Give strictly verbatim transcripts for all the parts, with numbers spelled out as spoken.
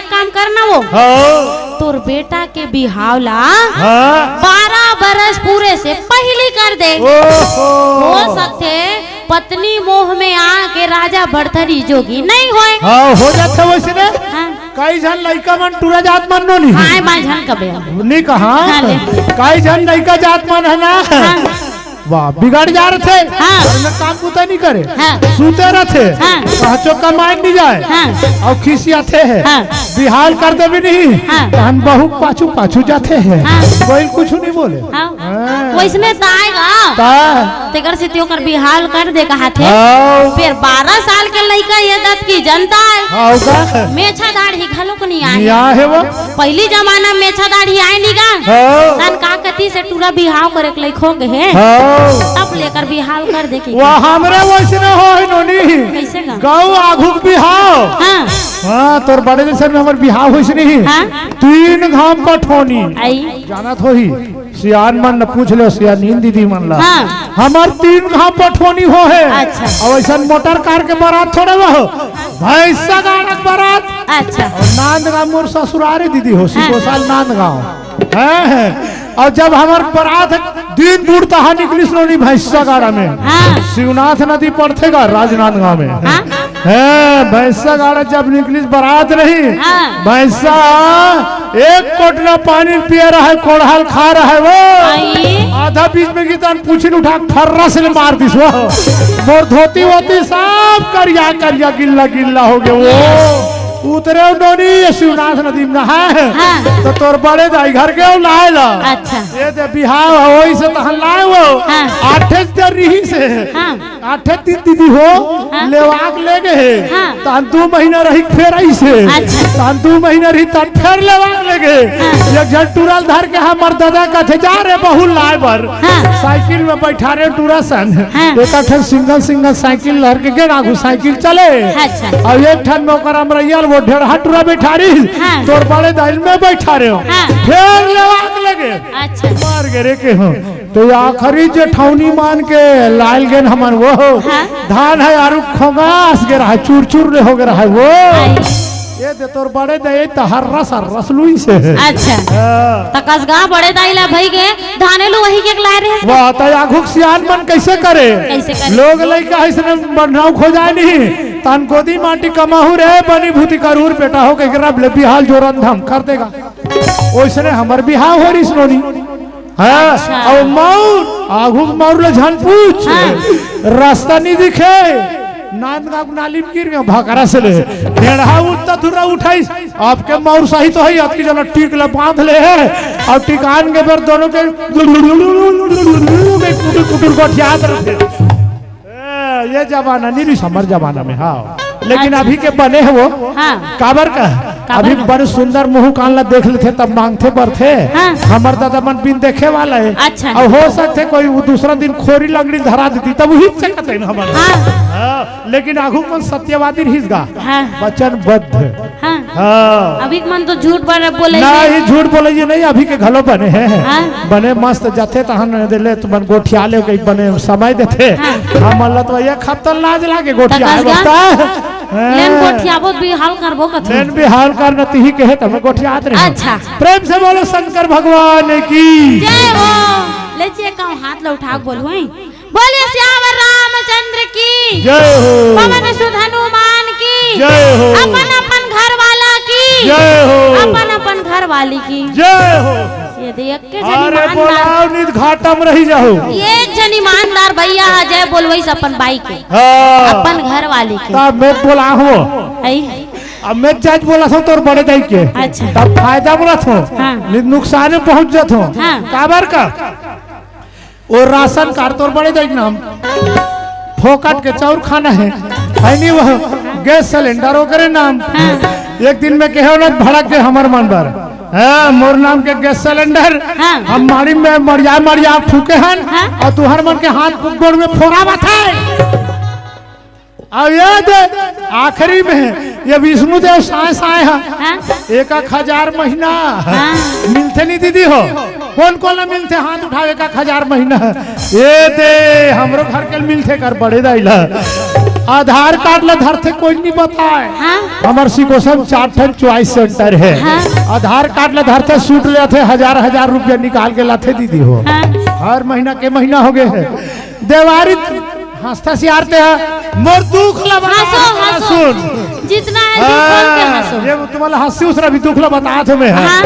काम करना वो। हाँ। तोर बेटा के बिहाव ला हाँ। बारह बरस पूरे से पहिली कर दे। ओहो। हो सकथे पत्नी मोह में आके राजा भरथरी जोगी नहीं होय। हाँ, हो जाथे वइसने। हाँ। कई झन लइका मन टूरा जात मन नोनी। हाँ, मैं झन कबे। नहीं कहा। हाँ, ले। कई झन लइका जात मन हे ना। हाँ। वाह, बिगड़ जा रथे। हाँ। घर में काम बुता नहीं करे। हाँ। सूते रथे। हाँ। कहचो कमाए नहीं जाए। हाँ। अउ खिसियाथे हे। हाँ। बिहाव कर देबे नहीं। हाँ। तहन बहू पाछू पाछू जाथे हे। हाँ। कोई कुछ नहीं बोले। हाँ। हाँ। वइसने त आय गा। ता। तेकर सेती ओकर बिहाव कर दे कहाथे। हाँ। फेर बारह साल के लइका ये दत की जनता हे। हाँ, का? मेछा दाढ़ी घलो को नहीं आय। नहीं आय हे वो। पहिली जमाना में मेछा दाढ़ी आय नहीं गा। हाँ। तहन का कती से टूरा बिहाव करे के लइक हो गे हे। हाँ। तब ले एकर बिहाव कर दे के। वाह, हमरे वइसने होय हे नोनी। कइसे गा? गऊ आघू के बिहाव। हाँ। हाँ, तोर बड़े जइसन में हमर बिहाव होइस नहीं। हाँ। तीन घांव पठोनी। आई। जानत होही, सियान मन ल पूछ ले, सियानीन दीदी मन ला। हाँ। हमर तीन घांव पठोनी होहे। अच्छा। अउ अइसन मोटर कार के बरात थोड़े वो हो, भैंसा गाड़ा के बरात। अच्छा। अउ नांदगांव मोर ससुरारे दीदी हो, हाँ। सिकोसाल नांदगांव। हैं, हैं। अउ जब हमर बरात दिन बूड़ तहाँ निकलिस नोनी भैंसा गाड़ा में। हाँ। शिवनाथ नदी पड़थे गा राजनांदगांव में। हाँ। हैं, भैंसा गाड़ा जब निकलिस बरात नहीं। हाँ। भैंसा एक कोटना पानी पिए रहे, कोड़हल खा रहे वो। आई। आधा बीच में गिरत तहन पूछी ल उठा के फर्रा से ले मार दिस वो। मोर धोती वोती सब करिया करिया गिल्ला गिल्ला हो गे वो। उतरेव नोनी, ये शिवनाथ नदी में नहाए। हाँ। त तोर बड़े दाई घर गेव नहाए ला। अच्छा। ये दे बिहाव होइस तहन लाए वो। हाँ। आठे दिन रिहिस हे। हाँ। आठे दिन दीदी हो, हाँ। लेवा के ले गे हे। हाँ। तहन दू महीना रहि के फेर आइस हे। अच्छा। तहन दू महीना रहिस, तहन फेर लेवा के ले गे हे। हाँ। एक झन टूरा ल धर के हमर ददा कथे, "जा रे बहू ल लाए बर।" हाँ। साइकिल में बइठारेंव टूरा सन। हाँ। एक ठन सिंगल सिंगल साइकिल धर के गेन, आघू साइकिल चले। अच्छा। अउ एक ठन में ओकर अमरइया ल वो ढेड़हा टूरा बइठारिस, हाँ। तोर बड़े दाई ल मैं बइठारेंव। हाँ। फेर लेवा के ले गे। अच्छा। मर गे रे केहू। त आखिरी जेठौनी मान के लाय ल गेन हमन वो। हाँ। धान ह आरु खोंगास गे रहय, चूर चूर ले हो गे रहय वो। आई। ये दे तोर बड़े दाई त हर्रस हर्रस लुइस हे। अच्छा। हाँ। त कसगा बड़े दाई ला भई गे, धाने लुवई के लाय रहे। वाह, त आघू के सियान मन कइसे करे? कइसे करे? लोग लइका अइसने बढ़नऊ खोजाय नहीं, तहन गोदी माटी कमाहू रे, बनी भूती करूर बेटा हो, कहिके रब ले बिहाव ल जोरन धम कर देगा। ओइसने हमर बिहाव हो रिहिस नोनी। हाँ, अच्छा। अउ मउर, आघू के मउर ले झन पूछ। हाँ। रस्ता नइ दिखे। नांदगांव के नाली में गिर गेंव भकरस ले। ढेड़हा उठता धुर्रा उठाइस। अब के मउर सही तो हे, अतकी जना टीक ले बांध ले हे। अउ टीकान के बेर दोनों के कुटुर कुटुर गोठियात रहिथे। ए, ये जमाना नइ रिहिस हमर जमाना में, हाँ। लेकिन अच्छा। अभी के बने हे वो। हाँ। काबर का? काबर अभी का? बड़ सुंदर मुंह कान ला देख लेथे, तब मांगथे बरथे। हाँ। हमर ददा मन बिन देखे वाला हे। अच्छा। अउ हो सकथे कोई वो दूसरा दिन खोरी लंगड़ी धरा देती, तब उही चकत हे ना हमर। हाँ। हाँ, लेकिन आघू मन सत्यवादी रिहिस गा। हाँ। वचनबद्ध। हाँ। हाँ। अभी के मन तो झूठ बोल, बोले ना, हे। ये झूठ बोले ये नहीं, अभी के घलो बने हे। हाँ। बने मस्त जाथे तहन दे ले, तुमन गोठिया ले, कहीं बने समय देथे। हाँ। हमन ला तो एक हफ्ता लाज लागे गोठिया त कसगा? बता। हाँ। लेन गोठियाबो बिहाव करबो कथी। लेन बिहाव कर न तिही कहे त हम गोठियात रहे। अच्छा। प्रेम से बोलो शंकर भगवान की। जय हो। ले जे कहूँ हाथ ला उठा के बोलू, हैं? बोलिए सियावर रामचंद्र की। जय हो। पवन सुत हनुमान की। जय हो। अपन अपन घर वाला की। जय हो। अपन अपन घर वाली की। जय हो। ये देख के जन अरे ईमानदार। बोलाओ, नित घाटा में रही जाओ। ये जन ईमानदार भैया आ जाए, बोलवई से अपन बाई के। हाँ। अपन घर वाली के। तब मैं बोला हूँ। आई। अब मैं जज बोला था तोर बड़े दाई के। अच्छा। तब फायदा बोला था। हाँ। नित नुकसान में पहुँच जाता हूँ। हाँ। काबर का? वो राशन कार्ड तोर बड़े दाई के नाम, फोकट के चाउर खाना हे, हे नहीं वो गैस सिलेंडर ओकरे नाम। हाँ। एक दिन में कहे ना भड़क के हमर मन बर, हाँ, मोर नाम के गैस सिलेंडर, हाँ। हम माड़ी में मरिया मरिया फूके हन, हाँ। अउ तुहर मन के हाथ गोड़ में फोरा बथे। अब ये दे, आखिरी में ये विष्णु देव साय साय ह। हाँ। एक एक हजार महीना हाँ। मिलथे नहीं दीदी हो? कोन कोन ला मिलथे, हाथ उठाओ, एक एक हजार महीना। ये दे, हमरो घर के मिलथे कर बड़े दाई ला। आधार कार्ड ला धरथे, कोई नहीं बताए। हाँ। हमर सिकोसन चार ठन चॉइस सेंटर हे। हाँ। आधार कार्ड ला धरथे, सूट लेथे, हजार हजार रुपया निकाल के लाथे दीदी हो। हाँ। हर महीना के महीना हो गए हे। देवारी हंसता सियारते हैं, मोर दुख ला बता, हंसो, हंसो। सुन। जितना है दुख बोल के हाँ, हंसो। ये तुम्हारा हंसी उसरा भी दुख ला बता तुम्हें है। हाँ।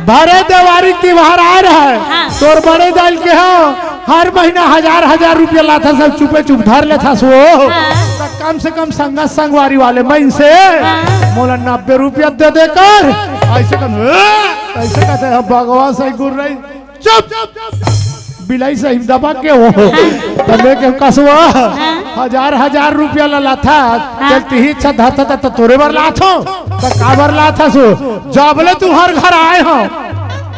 भरे देवारी तिहार आ रहा है। हाँ। तोर बड़े दाई ल केहेंव, हर महीना हजार हजार रुपया लाथा सब चुपे चुप धर लेथा सो। हाँ। त कम से कम संगत संगवारी वाले मन से हाँ। मोला नब्बे रुपया दे दे कर। ऐसे कन, ऐसे कहते हैं भगवान सही गुर रही। चुप। बिलाई सही दबा के हो। त मैं के कसवा हाँ। हजार हजार रुपया ला लाथा। हाँ। चल तिही इच्छा धरता त तोरे बर लाथो। त काबर लाथा सो? जबले तू हर घर आए हो,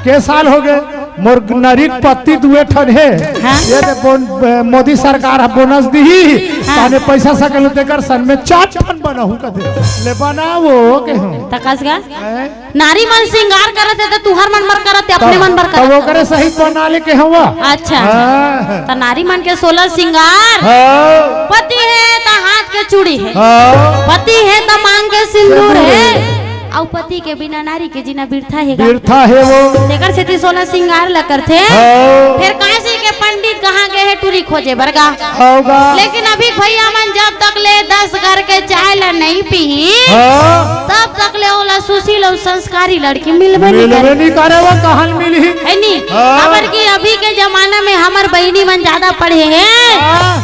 के साल हो गए? मोर नरिक पत्ती दुए ठन हे। हाँ। ये दे बोन-, मोदी सरकार ह बोनस दीही। हाँ। ताने पैसा सकल तेकर सन में चार ठन बनाहू कथे। ले बनाओ के हो। त कस गा? हैं? नारी मन सिंगार करत हे त तुहर मन बर करत हे, अपने मन बर करत हे। ओकरे सही बना ले के हवा। अच्छा। हाँ। त नारी मन के सोलह सिंगार। हाँ। पति हे त हाथ के चूड़ी हे। हाँ। पति हे त मांग के सिंदूर सिंदूर हे। हे। अउ पति के बिना नारी के जीना बिरथा हे गा। बिरथा हे वो। तेकर सेती सोलह सिंगार ल करथे। हाँ। फेर काशी के पंडित कहाँ गए हे टूरी खोजे बर गा। होगा। लेकिन अभी भैया मन जब तक ले दस घर के चाय ल नहीं पीही, हाँ। तब तक ले ओला सुशील अउ संस्कारी लड़की मिलबे नहीं मिलबे करे। नहीं करे, वो कहाँ मिलही? है नी? हाँ। काबर कि अभी के जमाना में हमर बहिनी मन ज्यादा पढ़े हे। हाँ।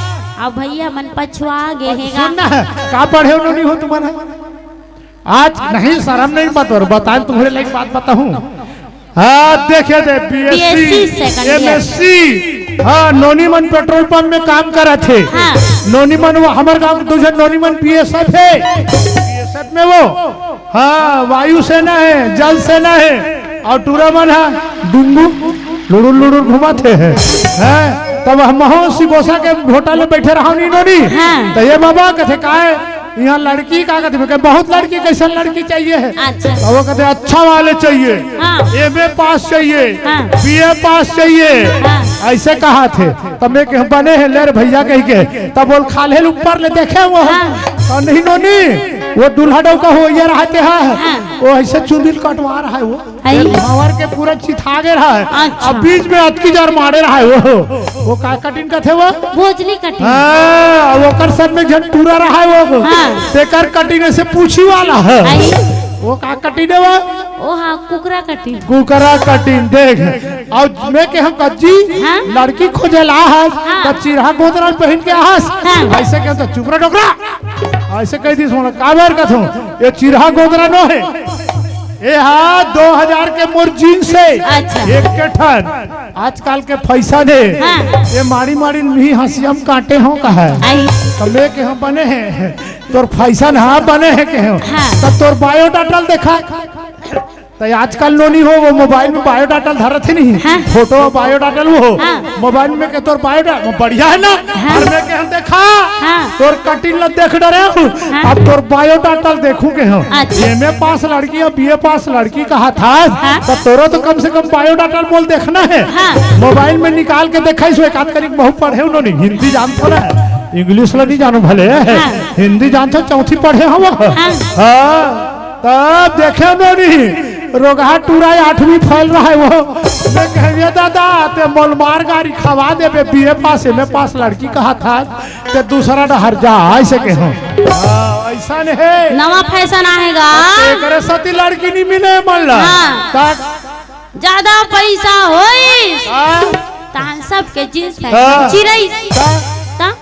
अब भैया मन पछुआ गे हे गा। सुन ना, का पढ़े उन्होंने हो तुम्हारा? आज नहीं, शर्म नहीं, मत और बताएं, तुम्हारे लायक बात बताऊं। हाँ, देखे दे, BSc, BSc second year। MSc. हाँ, नोनी मन पेट्रोल पंप में काम करत हे। हाँ। नोनी मन वो हमर गांव के दू झन नोनी मन बीएसएफ हे। बीएसएफ में वो, हाँ, वायुसेना हे, जल सेना हे, अउ टूरा मन हा डुंगू लुड़ुर लुड़ुर घुमत हे, हैं? तब हम हो सिगोसा के होटल में बैठे रहा नी नोनी। हाँ। त ये बाबा कथे काय इहाँ लड़की का कथे, कहे, "बहुत लड़की, कैसन लड़की चाहिए है?" अच्छा। तो वो कहते, "अच्छा वाले चाहिए, हाँ। एमए पास चाहिए, हाँ। बीए पास चाहिए।" हाँ। ऐसे कहा थे। तब मैं कहे, "बने हैं, ले रे भैया," कह के। तब बोल, "खाल्हे ल ऊपर ले देखे वो।" हाँ। और नहीं नोनी, वो दूल्हा डौका हो, ये रहते हैं। हाँ। वो ऐसे चुंदी ल कटवा रहा है वो। आई। भावर के पूरा चिथा गे रहा है। अच्छा। अब बीच में अतकी जार मारे रहा है वो। वो का कटिंग कथे वो? भोजनी कटिंग। हाँ, वो कर सन में झन टूरा रहा है वो। हाँ। तेकर कटिंग ऐसे पूछी वाला है। आई। वो का कटिंग है वो? ओ हाँ, कुकरा कटिंग। कुकरा कटिंग, देख। अउ मैं कहे कज्जी, हाँ? लड़की खोजे ला हस, हाँ। त चिरहा गोदरा पहन के आहस। हाँ। ऐसे कहे त चुप रह डोकरा। ऐसे कह दी, सुन, काबर कथूं, ये चिरहा गोदरा नो है। ए हा, दो हजार के मोर जींस हे। अच्छा। एक के ठन। आजकल के फैशन हे। हाँ। ये माड़ी माड़ी भी हंसिया म काटे हो कहा। आई। त मैं कहे बने हे। तोर फैशन हा बने हे कहे। हाँ। त तोर बायोडाटा ल देखा। त आजकल नोनी हो, वो मोबाइल में बायोडाटा ल धरत हे नहीं। हाँ। फोटो बायोडाटा ल वो। हाँ। मोबाइल में के तोर बायोडाटा बढ़िया है ना? हाँ। और मैं कहे देखा। हाँ। तोर कटिंग ल देख डरे हूँ। हाँ। अब तोर बायोडाटा ल देखूं के हूँ। अच्छा। एमए पास लड़की अउ बीए पास लड़की कहा था, हाँ। त तोरो तो कम से कम बायोडाटा ल मोल देखना है। हाँ। मोबाइल में निकाल के देखा, इसमें एक आध कनिक बहुत पढ़े उन्होंने, हिंदी जानथो ना, इंग्लिश ल नहीं जानो भले, हाँ। हिंदी जानथो, चौथी पढ़े हो वो। हाँ। हाँ। तब देखे नोनी, रोगहा टूरा आठवीं फेल रहा है वो। मैं कहे, "ये दादा, ते मोल मार गारी खवा देबे, बीए पास, एमए पास लड़की कहा था, ते दूसरा डहर जा," ऐसे कहे। हाँ, ऐसा नहीं है। नवा फैशन आएगा। एकरे साथी लड़की नहीं मिले मन ला। हाँ। तक ज्यादा पैसा होइस। हाँ। तहान सबके जींस हाँ। पहन चिरई। हाँ। ता?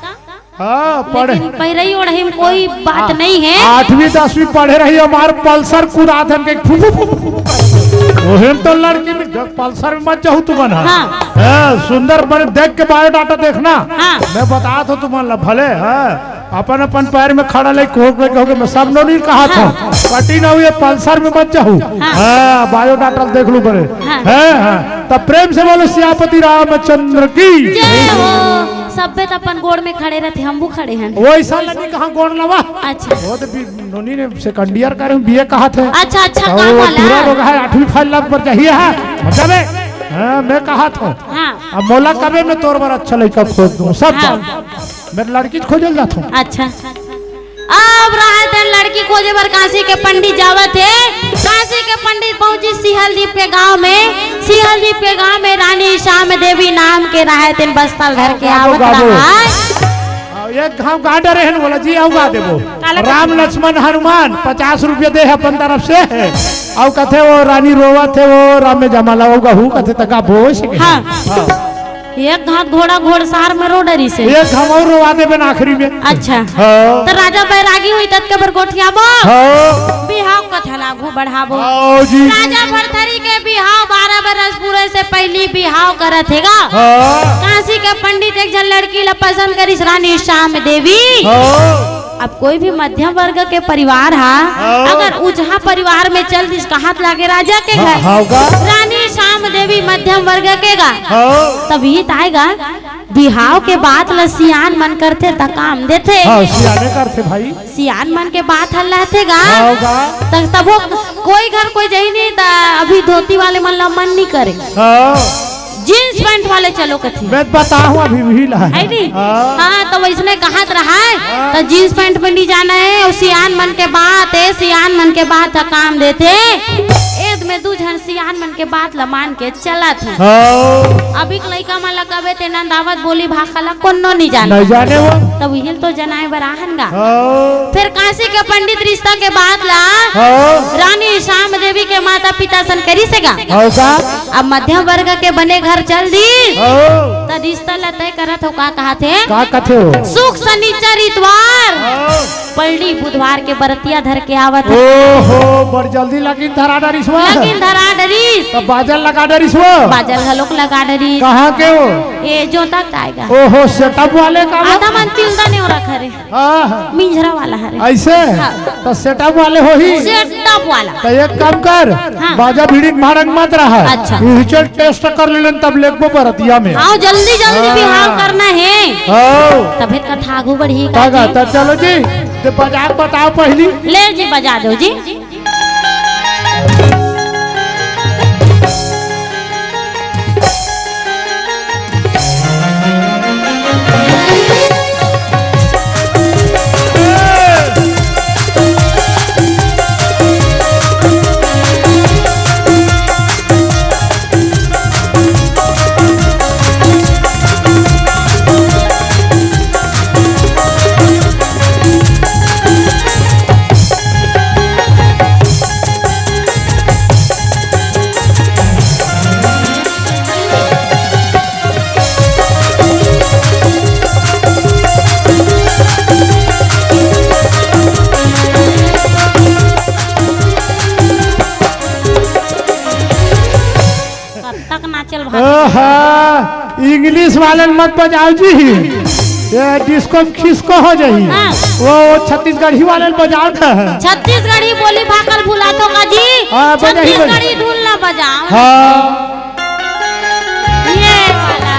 हाँ, पढ़े। लेकिन पहिरई ओढ़ई में कोई बात हाँ। नहीं है। आठवीं दसवीं पढ़े रही, हमार पल्सर कुदात हन के फु, फु, फु, फु, फु। ओहे में तो लड़की में, जब पल्सर में मत जाहू तुमन, हाँ। हाँ। हाँ, सुंदर बने देख के बायोडाटा देखना। हाँ। मैं बता दो तुमन ला, भले, हाँ। अपन, अपन पैर में खड़ा ले, कोहक ले, कहोगे, मैं सब नोनी कहा था। हाँ। कटी ना हुई, पल्सर में मत जाहू। हाँ। हाँ, बायोडाटा देख लू बने। हाँ। हाँ, हाँ। तब प्रेम से बोलो सियापति रामचंद्र की। जय हो। सब्बे त अपन गोड़ में खड़े रहते, हम वो खड़े हैं। वो ऐसा लगी कहाँ गोड़ लवा? अच्छा। वो तो बी-, नोनी ने सेकंड ईयर करे, बीए कहा थे। अच्छा, अच्छा, तो काम वो वाला। पूरा लोग है, आठवीं फेल लग पर चाहिए है। मतलब है? हाँ, मैं कहा था। हाँ। अब मोला कबे मैं तोर बर अच्छा लड़का खोज दूँ, सब हाँ। बात। मैं लड़की खोजल जाता हूँ। अच्छा। अब राहत हे लड़की खोजे बर काशी के पंडित जावत हे। काशी के पंडित पहुंची सिहल दीप के गांव में। सिहल दीप के गांव में रानी श्याम देवी नाम के राहत हे बस्ता ल धर के आवत रहा हे। हाँ, एक घांव गा डरे हन, बोला जी, अउ गा देबो। काला राम लक्ष्मण हनुमान पचास रुपया दे हे अपन तरफ से। अउ कथे वो रानी रोवत हे, वो राम में जमाला, वो गहू कथे तका बोस के। हाँ। हाँ। एक घांव घोड़ा घोड़सार में रो डरिस हे। एक घांव अउ रोवा देबे ना आखिरी में। अच्छा। हाँ। त राजा बैरागी होही ततके बर गोठियाबो। हाँ। बिहाव कथा ला आघू बढ़ाबो। हाँ जी। राजा भरथरी के बिहाव बारह बरस पूरे से पहिली बिहाव करत हे गा। हाँ। काशी के पंडित एक झन लड़की ला पसंद करिस, रानी श्याम देवी। हाँ। अब कोई भी मध्यम वर्ग के परिवार हा, हाँ। अगर उजहा परिवार में चल दिस, कहां त लागे राजा के हाँ, घर। हाँ गा। रानी श्याम देवी मध्यम वर्ग के गा। हाँ। तभी त आय गा, बिहाव के बात ल सियान मन करथे त काम देथे। हाँ, सियाने करथे भाई। सियान मन के बात ह लहथे गा। हाँ गा। त तभो कोई घर कोई जाही नहीं त अभी धोती वाले मन ला मन नहीं करे। हाँ। जींस पैंट वाले चलो कथे। मैं बताहूँ अभी भी ला। है नी? हाँ। हाँ, त वइसने कहत रहा हे, हाँ। त जींस पैंट में नहीं जाना हे, अउ सियान मन के बात हे, सियान मन के बात ह काम देथे। एद में दू झन सियान मन के बात ल मान के चलत हे। हाँ। अभी के लइका मन ल कबे ते नंदावत बोली भाखा ल कोनो नहीं जाने। नहीं जाने वो। तब इहिल तो जनाए बर आहन गा। हाँ। फिर काशी के पंडित रिश्ता के बात ला हाँ। रानी श्याम देवी के माता पिता सन करिस हे गा। हाँ का? अब मध्यम वर्ग के बने घर चल दिस। हाँ। त रिश्ता ला तय करत हो का कहत हे? का कथे हो? सुख शनिचर इतवार, हाँ। पलड़ी बुधवार के बरतिया धर के आवत हे। ओहो, बड़ जल्दी लगिन धरा डरिस वो। लगिन धरा डरिस। त बाजल लगा डरिस वो। बाजल घलोक लगा डरिस। कहाँ के हो? ए, जोता के आय गा। ओहो, सेटअप वाले का वो? आधा मन तिल्दा नेवरा खरे। हाँ, हाँ। मिंझरा वाला हरे। अइसे? हाँ। त सेटअप वाले होही? सेटअप वाला। त एक काम कर, हाँ। बाजा भिड़िक भाड़क मत रहा। अच्छा। इही चल टेस्ट कर लेलन तब लेगबो बरतिया में। हाँ, जल्दी जल्दी हाँ। बिहाव करना हे। हाँ। तभे त कथा आघू बढ़ही का का गा, जी? त चलो जी, त बजा के बताओ पहिली। ले जी, बजा दो जी। कब तक नाचल भाभी? ओहा, इंग्लिश वाले मत बजाओ जी, ये डिस्को में खिसको हो जाही। हाँ। वो छत्तीसगढ़ी वाले बजाओ ना। छत्तीसगढ़ी बोली भाखा ल भुलाथो का जी? हाँ, बजाही, बजाही। छत्तीसगढ़ी धुन ला बजाओ। हाँ। ये वाला।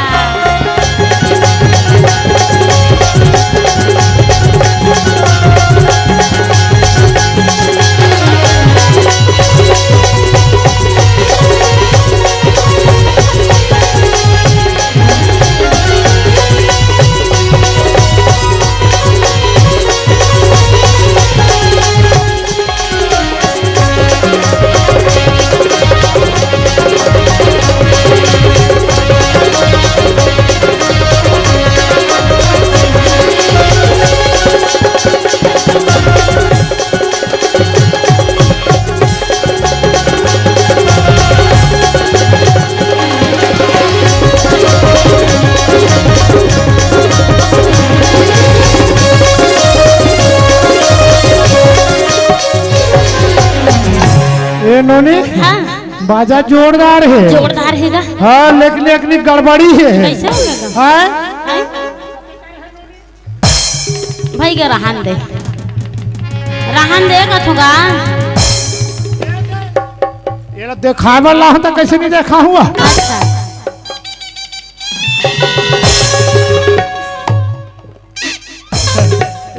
ए नोनी, हाँ। बाजा जोरदार हे। जोरदार हे गा। हाँ, लेकिन एकनी गड़बड़ी हे। कैसे हो गया? हाँ? हैं? भाई गा, रहन दे, रहन दे कथों गा। एला देखाय बर लाहूं त कैसे नहीं देखा हुआ? अच्छा।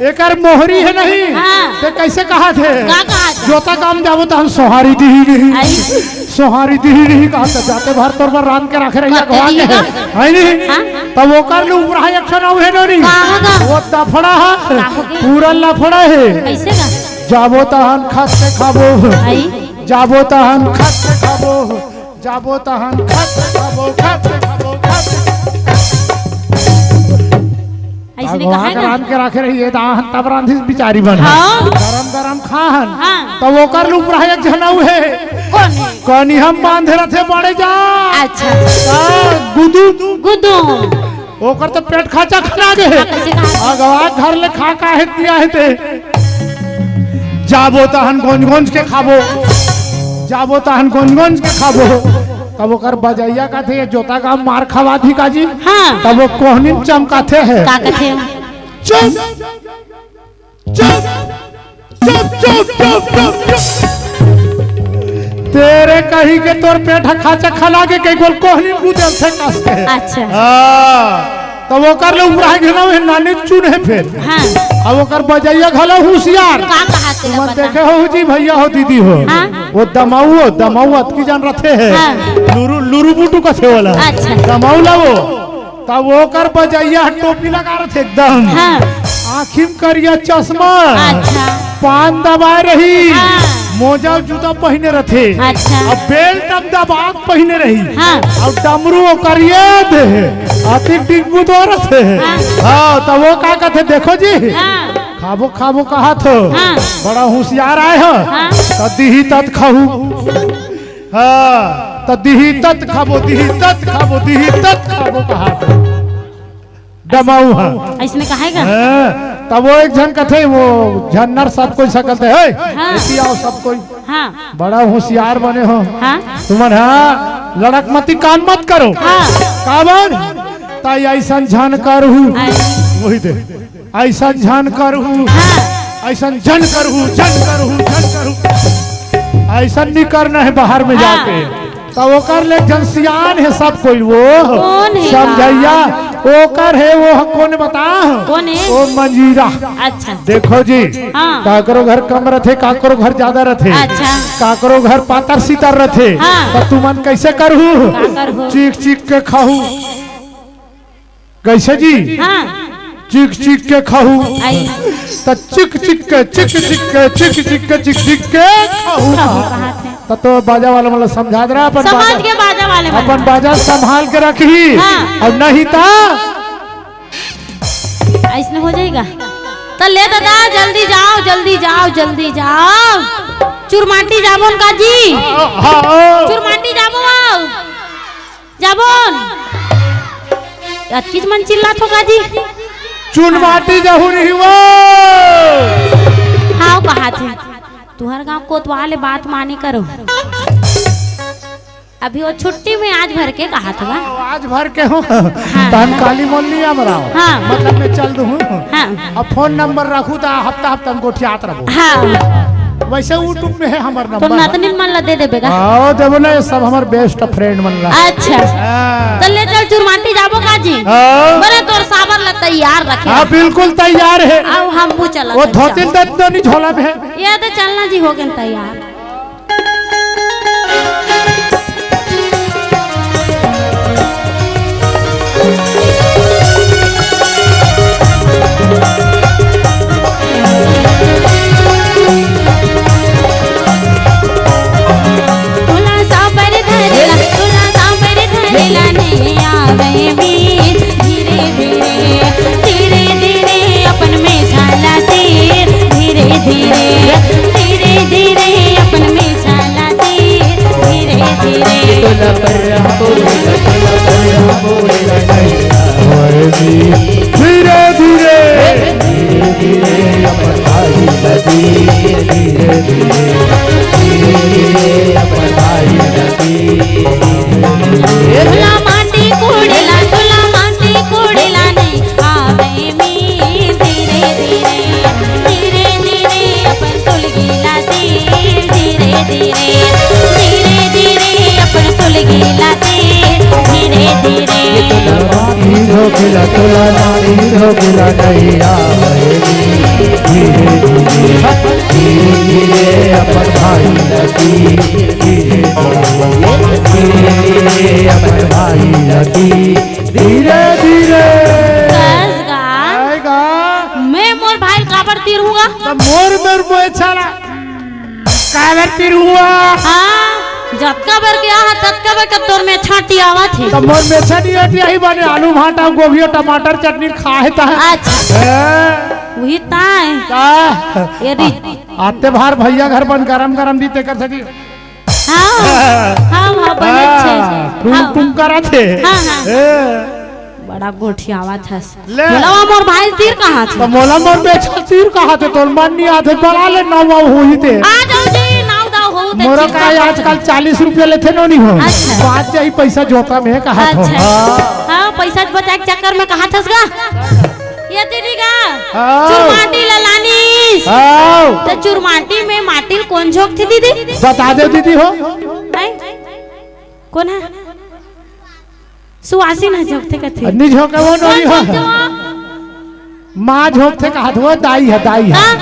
एकर मोहरी हे नहीं, हाँ। त कैसे कहत हे? का कहत हे? जोता काम जाबो त हम सोहारी दिही नहीं। आई। सोहारी दिही नहीं कहत हे, जाते भर तोर बर रांध के राखे रहिया कहते कहवा दिही के। का? है नहीं? हाँ? तब ओकर ले उपराहा एक ठन अउ हे नोनी। का होगा? वो दफड़ा हे, का होगे? पूरा लफड़ा हे। कैसे का? जाबो तहन खत के खाबो, आई? जाबो तहन खत के खाबो, जाबो तहन खत के खाबो, खत के खाबो, खत के। ऐसने कहा भगवान है ना? रांध के राखे रही, ये दाहन तब रांधी बिचारी बन। हाँ। गरम गरम खाहन। हाँ। तब ओकर ले उपराहा एक झन अउ हे। कौन है? कनी हम बांधे रथे बड़े जा। अच्छा। आ, गुदू। गुदू। ओकर तो पेट खाचा खना गे हे। हाँ, कैसे कहा? अगवा घर ले खा का हे दिया हे ते। जाबो तहन गोंज गोंज के खाबो, जाबो तहन गोंज गोंज के खाबो। तब ओकर बजैया कथे, "ये जोता का मार खवा दी का जी?" हाँ। तब वो कोहनी चमकाथे हे। का कथे? चुप, चुप, चुप, चुप, चुप, चुप, चुप। तेरे कही के तोर पेट ह खाचा खना गे, कई गोल कोहनी गुजर थे कस के। अच्छा। हाँ। तब ओकर ले उपराहा एक झन अउ हे, नानी चुन हे फेर। हाँ। अब ओकर बजैया घलो हुसियार। का कहा तेला तुमन बता? देखे हो जी, भैया हो, दीदी हो। हाँ। वो दमाऊ हो, दमाऊ अतकी जान रथे हे। हाँ। लुरु, लुरु बुटु कथे वाला। अच्छा। दमाऊ ला वो। तब ओकर बजैया टोपी लगा रथे एकदम। हाँ। आँखी म करिया चश्मा। अच्छा। पान दबाए रही। हाँ। मोजा जूता पहिने रथे। अच्छा। अब बेल्ट अब दबा पहिने रही। हाँ। अब डमरू ओकर ये दे। अति टिंगू दो रथे। हाँ। हाँ, तब वो का कथे, देखो जी। हाँ। खाबो, खाबो कहाथो। हाँ। बड़ा हुसियार आए हो। हाँ। त दिही तत खाहू। हाँ, त दिही तत खाबो, दिही तत खाबो, दिही तत खाबो कहाथो। दमाऊ ह। ऐसने कहा हे का? हाँ, तब वो एक झन कथे, वो झन नर सब कोई सकल थे, "हे, हाँ। एती आओ सब कोई।" हाँ। बड़ा हुसियार बने हो। हाँ। तुमन, हाँ, लड़क मती कान मत करो। हाँ। काबर? ताई ऐसन झन करहू। अरे। वही दे। ऐसन झन करहू। हाँ। ऐसन झन करहू, झन करहू, झन करहू। ऐसन नहीं करना हे बाहर में हाँ। जाके। त ओकर ले एक झन सियान हे सब कोई, वो कौन हे? समझइया, ओकर हे, वो कोन बता? कौन हे? वो मंजीरा। अच्छा। देखो जी, हाँ। काकरो घर कम रथे, काकरो घर ज्यादा रथे, अच्छा। काकरो घर पातर सितर रथे, हाँ। त तुमन कैसे करहू? का करहू? चीख चीख के खाहू। कैसे जी? हाँ। चिक चिक के खाहू। आई। त चिक चिक के, चिक चिक के, चिक चिक के, चिक चिक के खाहू। खाहू कहा थे। त तो बाजा वाला मन ला समझा दे रहा, अपन समझ बाजा, के बाजा वाले मन। अपन बाजा संभाल के रखी। हाँ। अब नहीं त ऐसने हो जाएगा। त ले दादा, जल्दी जाओ, जल्दी जाओ, जल्दी जाओ। चुरमाटी जाबो न का जी? हाँ, हाँ। चुरमाटी जाबो, आओ। जाबो न। अतकीच मन चिल्लाथो का जी? चुनमाटी जहू नहीं वो। हाँ, कहा थे। तुहर गाँव कोतवाल हे, बात माने करो। अभी वो छुट्टी में आज भर के कहा था। आज भर के हूँ। हाँ। तहन काली मोल नहीं आ रहा। हाँ। मतलब मैं चल दूँ। हाँ। अब फोन नंबर रखू त हफ्ता हफ्ता हम गोठियात रहबो। हाँ। वैसे YouTube में हे हमर तो नंबर। नतनिन मन ला दे देबे का? हाँ, देबो ना, ये सब हमर best friend मन ला। अच्छा। हाँ। त ले चल चुरमाटी जाबो का जी? हाँ। बरे तोर साबर ला तैयार रखे। हाँ, बिल्कुल तैयार हे। अब हम वो चला वो धोती दे दो नी झोला में हे। ये तो चलना जी हो गए तैयार। तोला साबर धरेला, तोला साबर धरेला, नहीं आवे मीत। धीरे धीरे, धीरे धीरे अपन में झाला दे। धीरे धीरे, धीरे धीरे अपन में झाला दे। धीरे धीरे। तोला पर बोलेला, तोला पर बोलेला, नहीं आवे मीत। धीरे धीरे, धीरे धीरे अपन भाई ला दे। धीरे धीरे, धीरे धीरे अपन भाई ला दे। तोला माटी कोड़ेला, तोला माटी कोड़ेला, नहीं आवे मीत। धीरे धीरे, धीरे धीरे अपन तोलगी ला दे। धीरे धीरे, धीरे धीरे अपन तोलगी ला दे। धीरे धीरे। तोला माटी धोकेला, तोला माटी धोकेला, नहीं आवे मीत। धीरे धीरे, धीरे धीरे अपन भाई ला दे। धीरे धीरे, धीरे धीरे अपन भाई ला दे। धीरे धीरे। हाँ, जतका बेर के आहा, ततका बेर के तोर मेछा अंटियावत हे। त मोर मेछा नइ अंटियाही बने, आलू भांटा, गोभी अउ टमाटर चटनी खाए ता। अच्छा। हैं? उही ताय। का? ये री- आते भार भैया घर बन गरम गरम दी तेकर सकी। हाँ, हाँ, हाँ, बने छे। हाँ, टुम हाँ। टुम करत हे। हाँ, हाँ। ए। बड़ा गोठियावत हस। ले। मोला वा मोर भाई तीर कहाथे? त मोला मोर मेछा तीर कहाथे, तोर मन नइ आथे, बड़ा ले नाव होही ते। आ जाओ जी, नाव दाव हो ते मोरो चिंता का मत आजकल कर। चालीस रुपया लेथे नोनी हो। अच्छा। बात जाही पैसा जोता में कहाथों। अच्छा। हाँ। हाँ, पैसा बचाए के चक्कर में कहाथस गा? ये दीदी गा, हाँ। चुरमाटी ला लानिस। हाँ। त चुरमाटी में माटी ल कोन झोंकथे दीदी? बता दे दीदी हो। हैं? कोन हे? सुवासिन ह झोंकथे कथे। नइ झोंके वो नोनी हो। कोन झोंकथे वो? माँ झोंकथे कहाथे वो, दाई हे, दाई हे। हाँ।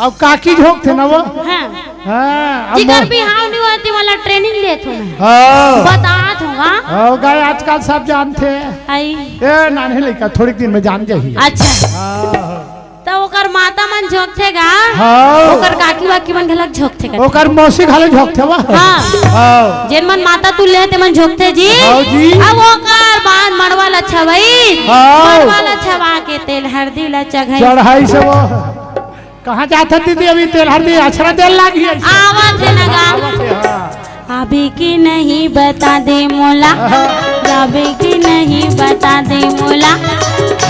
अउ काकी झोंकथे ना वो। हाँ। हाँ, अब जेकर मो- बिहाव नइ होवय ते वाला training लेत हों मैं। हाँ। बतात हों गा। हो गए, आजकल सब जानथे। हाय। ए, नान्हे लइका, थोड़ी दिन में जान जाही। अच्छा। हाँ। त ओकर माता मन झोंकथे गा। हाँ। ओकर काकी वाकी मन घलक झोंकथे कथे। ओकर मौसी घलो झोंकथे वा। हाँ। हाँ। जेन मन माता तुल्य हे, ते मन झोंकथे जी। हाँ जी। अब ओकर बाद मड़वा ला छवई। हाँ। मड़वा ला छवा के तेल हरदी ला चघई। चढ़ाई से वो। कहाँ जात हस दीदी? अभी तेल हरदी अछरा तेल लागी हे। आवत हे ना गा। आवत हे, हाँ। आबे के नहीं बता दे मोला, हाँ। जाबे के नहीं बता दे मोला।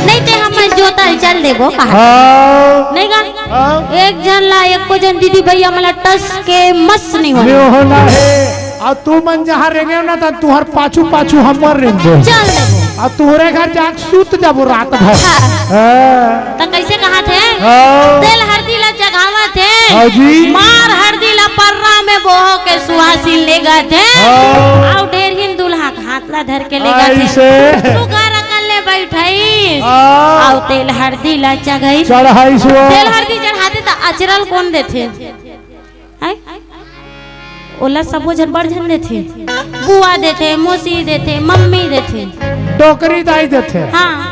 नहीं ते हम जोतल चल देबो कहा। हाँ। नहीं गा? हाँ। एक झन ला, एको झन दीदी भैया मन ला टस के मस नहीं होना। नहीं होना हे। अउ तुमन जहाँ रेंगेव ना, त तुँहर पाछू पाछू हमर रेंगबो। चल देबो। अउ तुँहरे घर जाके सूत जाबो रात भर। हाँ। हाँ। त कइसे कहाथे? हाँ। तेल हरदी ला चघावत हे। हाँ जी। मार हरदी ला पर्रा में बोहो के सुहासिन लेगथे। हाँ। अउ डेरहिन दूल्हा के हाथ ला धर के लेगथे। अइसे। सुग्घर अकन ले बइठइस। हाँ। अउ तेल हरदी ला चघइस। चढ़ाइस वो। तेल हरदी चढ़ाथे त अचरा ल कोन देथे? हैं? ओला सबो झन बड़ झन देथे। बुआ देथे, मौसी देथे, मम्मी देथे। डोकरी दाई देथे। हाँ।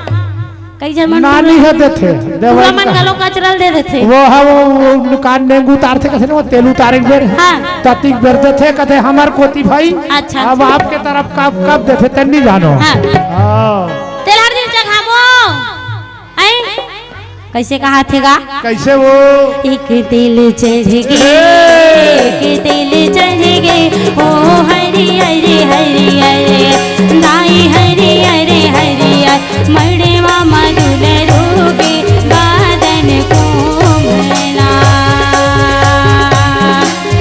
कई झन मन नानी ह देथे। बुआ मन घलो अचरा ल दे देथे। वो ह, वो, वो दुकान में उतारथे, कथे ना, वो तेल उतारे के बेर। हाँ। ततिक बेर देथे, कथे, "हमर कोती भाई, अच्छा। अब आपके तरफ कब, कब देथे, तेन नहीं जानो।" हाँ। हाँ। तेल हरदी चघाबो। हैं? कइसे कहाथे गा? कइसे वो? एक तेल चढ़ गे, ए! एक तेल चढ़ गे, ओ हरी हरी हरी हरी, दाई हरी हरी हरी हरी, मड़वा म दुलरू के बादन कोमला।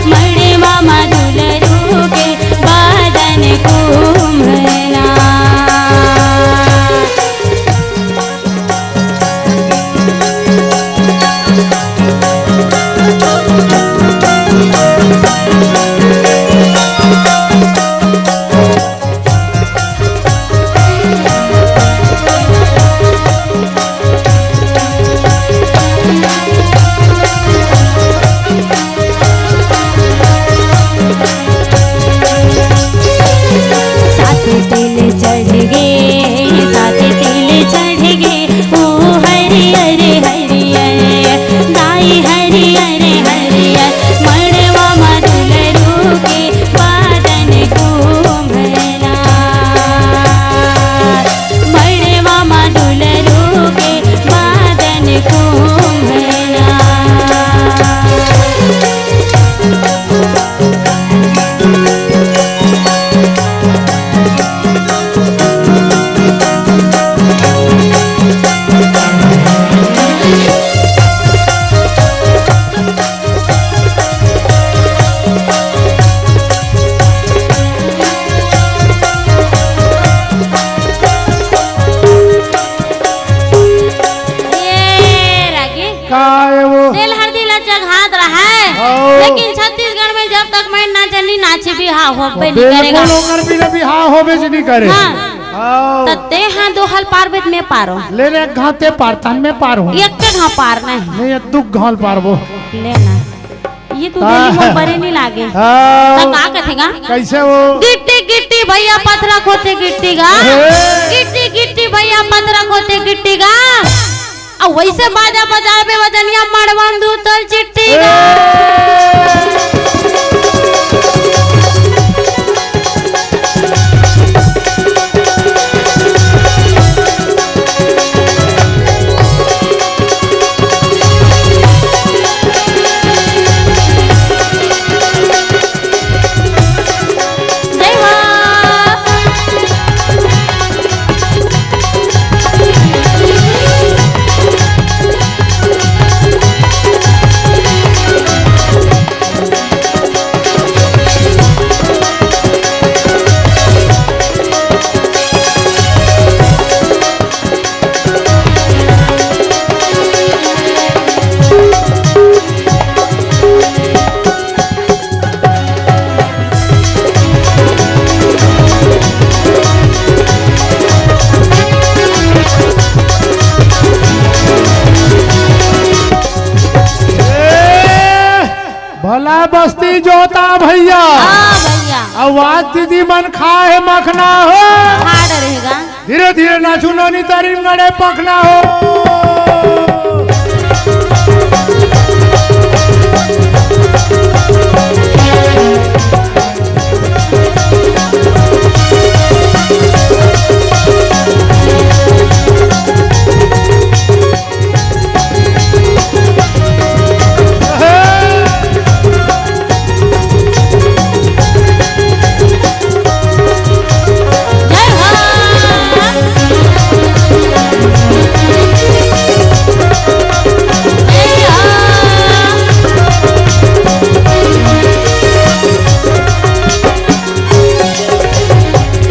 मड़वा म दुलरू के बादन कोमला। सात तेल चढ़ गे, सात तेल चढ़ गे, ओ हरे हरे हरे हरे, दाई हरे हरे हरे हरे, मड़वा म दुलरू के बादन कोमला। मड़वा म दुलरू के बादन कोमला। ए रागी। का ए वो? तेल हरदी ला चघात रहय, हाँ। लेकिन छत्तीसगढ़ में जब तक मैं ना चली, नाचे बिहाव होबे नहीं करेगा। बिल्कुल, ओकर बिना बिहाव होबे जी नहीं करे। हाँ। हाँ। त तें हा दो हल पारबे त मैं पारों। ले ले, एक घाव तें पार, तहन मैं पारों। एक के घाव पार नहीं। नहीं, ये दू घाव पारबो। ले ना। ये तो हाँ। दिल्ली मोर बरे नहीं लागे। हाँ। त का कथे गा? कइसे वो? गिट्टी गिट्टी भैया पथरा खोथे गिट्टी गा। हे। गिट्टी गिट्टी भैया पथरा खोथे गिट्टी गा। अउ वइसे बाजा बजाबे वजनिया मड़वा म दू तोला चिट्टी गा। आ बस्ती जोता भैया। हाँ भैया। आवाज दीदी मन खाए हे मखना हो। खा डरे हे गा। धीरे धीरे नाचू नोनी तारी मड़े पखना हो।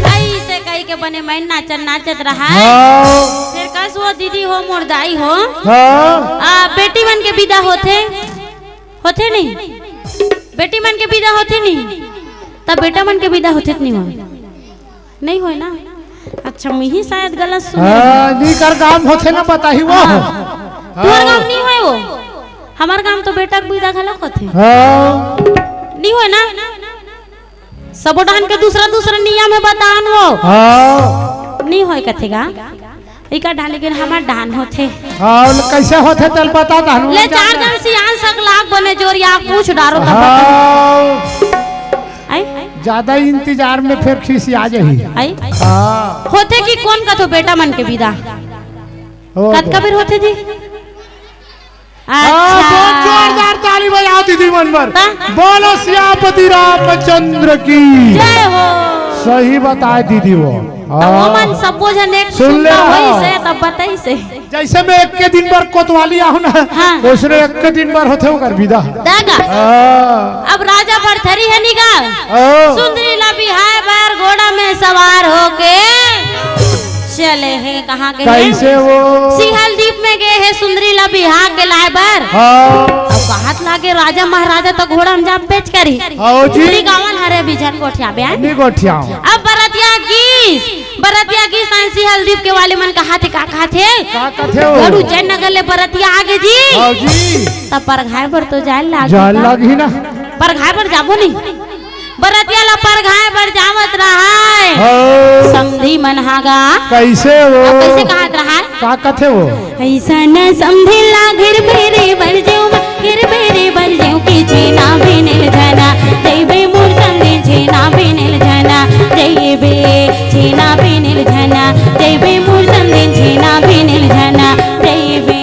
अइसे कहि के बने मन नाचत नाचत रहा। हाँ। फेर कस वो दीदी हो, मोर दाई हो। हाँ। आ, बेटी मन के बिदा होथे, होथे नहीं? बेटी मन के बिदा होथे नहीं? तब बेटा मन के बिदा होथे त नहीं हो? नहीं होय ना? अच्छा, मिही शायद गलत सुने। हाँ, नी कर काम होथे ना, बताही वो। हाँ। तुहर काम नहीं होय वो। हमर काम तो बेटा के बिदा घलक होथे। हाँ। नहीं होय ना? सबो डाहन के दूसरा दूसरा नियम हे, बतान वो। हाँ। नहीं होय कथे गा। इका डाहन, लेकिन हमर डाहन होथे। हाँ, ले कैसे होथे तेल बता दहन। ले चार जन सियान सकलाक बने जोरिया पूछ डारो तब बता। हाँ। आई? ज्यादा इंतजार में फेर खिसिया जाही। आई? हाँ। होथे कि कोन कथो बेटा मन के बिदा? ओ कतका तो। बेर होथे जी? हाँ, अच्छा। बहुत जोरदार ताली बजाओ दीदी मन बर। ता? बोलो सियापति रामचंद्र की। जय हो। सही बताए दीदी वो। तो वो हाँ। मन सबो झन एक सुन ले सुनता होई हाँ। से तब बताई से। जैसे मैं एक के दिन बर कोतवाली आहूँ ना, हाँ। उसने एक के दिन बर होथे ओकर बिदा। दागा। हाँ। अब राजा भरथरी हे निगा। ओ। सुंदरी ला बिहाय बर घोड़ा में सवार होके चले हे। कहाँ के हे? कैसे वो? सिंहल दीप में गे हे सुंदरी ला बिहा के लाय बर। हाँ। अब कहत लागे राजा महाराजा तो घोड़ा में जाम पेच करी। हाँ जी। सुंदरी गावन हरे बिझन गोठिया बे। नहीं गोठिया। अब बरतिया गीस, बरतिया गीस आन सिंहल दीप के वाले मन कहाथे, का कहाथे? का कथे हो? गरु जय नगर ले बरतिया आगे जी। हाँ जी। तब परघाय बर तो जाय लाग जाय लागही ना। परघाय बर जाबो नहीं। बरतिया ला परघाय बर जावत रहय। हो। समधी मन हा गा। कैसे वो? अब कैसे कहत रहय? का कथे वो? अइसन समधी ला घेरबे रे बर जेव, घेरबे रे बर जेव कि छेना बिनेल झना, जइबे मोर समधी छेना बिनेल झना, जइबे छेना बिनेल झना, जइबे मोर समधी छेना बिनेल झना, जइबे।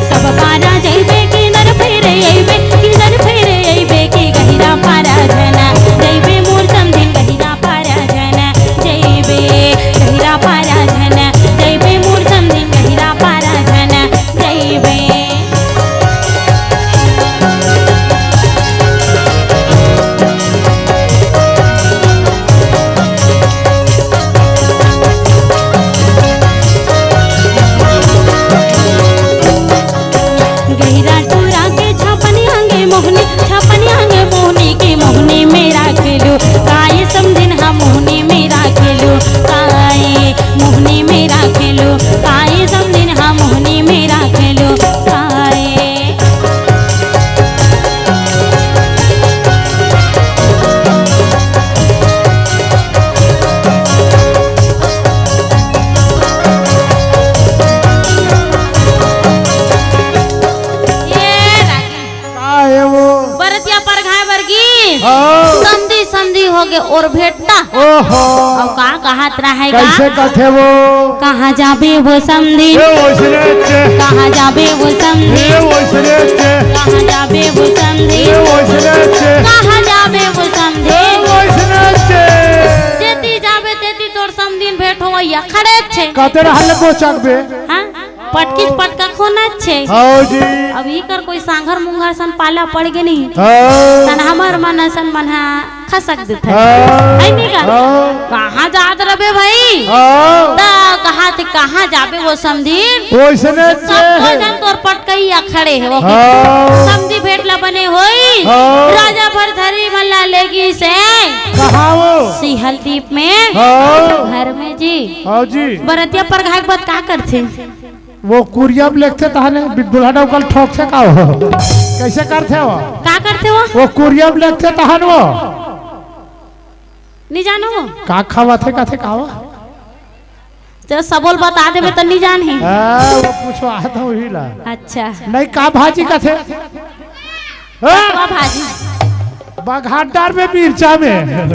सब पारा जइबे कि नर फेरे अइबे, कि नर फेरे अइबे कि गहिरा पारा झना, जइबे मोर समधिन गहिरा पारा झना, जइबे गहिरा पारा झना, जइबे मोर समधिन गहिरा पारा झना, जइबे। गहिरा टूरा के छापन आंगे मोहनी, छापन आंगे मोहनी के मोहनी में राखेलू, काय समधिन हा मोहनी में राखेलू, काय मोहनी में राखेलू, काय समधिन हा मोहनी में राखेलू, काय। ये रागी। का हे वो? बरतिया परघाय बर गिस। हाँ। समधी समधी होगे ओर भेंट ओहो। अउ का कहत रहय गा? कैसे कथे वो? कहाँ जाबे वो समधिन? ए वैसने चे। कहाँ जाबे वो समधिन? ए वैसने चे। कहाँ जाबे वो समधिन? ए वैसने चे। कहाँ जाबे वो समधिन? ए वैसने चे। जेती जाबे तेती तोर समधिन भेंट होवइया खड़े छे। कते रहले बोचक बे? हाँ? पटकिस पटका खोना छे। हाँ जी। अब इकर कोई सांघर मुंघर सन पाला पड़ गे नहीं। हाँ। तन हमर मन असन मन हा खसक देथे। हाँ। है नहीं का? हाँ। कहाँ जात रबे भाई? हाँ। त कहा थे, "कहाँ जाबे वो समधी?" वइसने सब जे कोई हे। जन तोर पटकइया खड़े हे वो। हाँ। समधी भेंट ला बने होई। हाँ। राजा भरथरी मन ला लेगिस हे। कहाँ वो? सिहल दीप में। हाँ। घर में जी। हाँ जी। बरतिया परघाय के बाद का करथे? वो कुरिया म लेगथे तहन, बि-, दुल्हा डउका ल ठोकथे का वो? कइसे करथे वो? का करथे वो? वो कुरिया म लेगथे तहन वो। नी जानो वो? का खवाथे कथे का वो? त सबो ल बता देबे त नी जानही। हाँ, वो पूछो, आ तो वही ला। अच्छा। नहीं, का भाजी कथे? हाँ? पटवा भाजी। बघाट डारबे मिर्चा में।